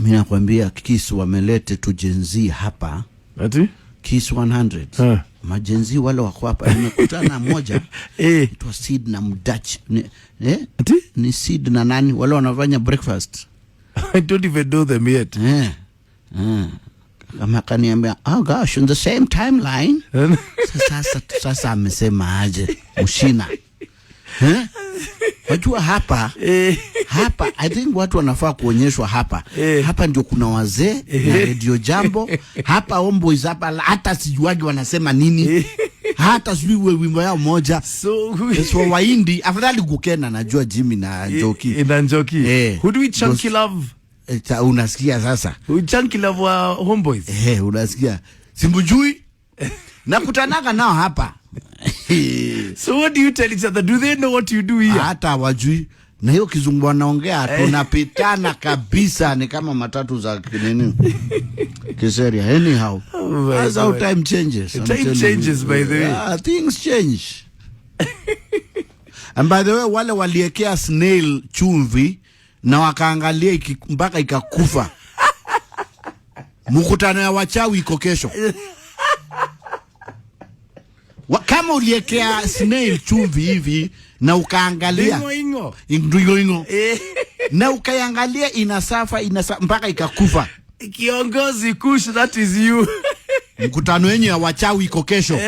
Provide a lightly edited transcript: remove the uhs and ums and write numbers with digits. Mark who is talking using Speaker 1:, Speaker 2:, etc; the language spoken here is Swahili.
Speaker 1: Mi nakwambia, Kiss wamelete tu Gen Z hapa.
Speaker 2: Ati?
Speaker 1: Kiss 100.
Speaker 2: Huh.
Speaker 1: Ma Gen Z wale wako hapa, nimekutana na mmoja itwa Sid na Mdach ni, eh?
Speaker 2: Ati?
Speaker 1: Ni Sid na nani wale wanafanya breakfast.
Speaker 2: I don't even know them yet.
Speaker 1: Eh. Kama kaniambia, "Oh gosh, on the same timeline." Sasa amesema aje mshina, eh? Wajua hapa hapa I think watu wanafaa kuonyeshwa hapa. Hapa ndio kuna wazee na Radio Jambo hapa, Homeboys hapa, hata sijuagi wanasema nini, hata sijui wimbo yao moja.
Speaker 2: So
Speaker 1: So Waindi afadhali Gukena, najua Jimmy na Njoki.
Speaker 2: Na Njoki.
Speaker 1: Eh.
Speaker 2: Who do we Chunky Love?
Speaker 1: Unasikia sasa?
Speaker 2: Who Chunky Love wa Homeboys?
Speaker 1: Eh, unasikia, simbujui, nakutanaga nao hapa.
Speaker 2: So what do you tell each other? Do they know what you do here?
Speaker 1: Hata wajui, na hiyo kizungu wanaongea tunapitana kabisa, ni kama matatu za nini, Kiseria. Anyhow,
Speaker 2: Oh my
Speaker 1: that's how
Speaker 2: God.
Speaker 1: Time changes. I'm
Speaker 2: Time
Speaker 1: telling
Speaker 2: changes,
Speaker 1: you.
Speaker 2: By the way.
Speaker 1: Yeah, things change. And by the way, wale waliekea snail chumvi na wakaangalia mpaka ikakufa, mkutano ya wachawi iko kesho. Kama uliekea snail chumvi hivi na ukaangalia
Speaker 2: Ingo ingo.
Speaker 1: Ingo ingo na ukaiangalia inasuffer mpaka ikakufa.
Speaker 2: Kiongozi Kush, that is you.
Speaker 1: Mkutano wenyu ya wachawi iko kesho.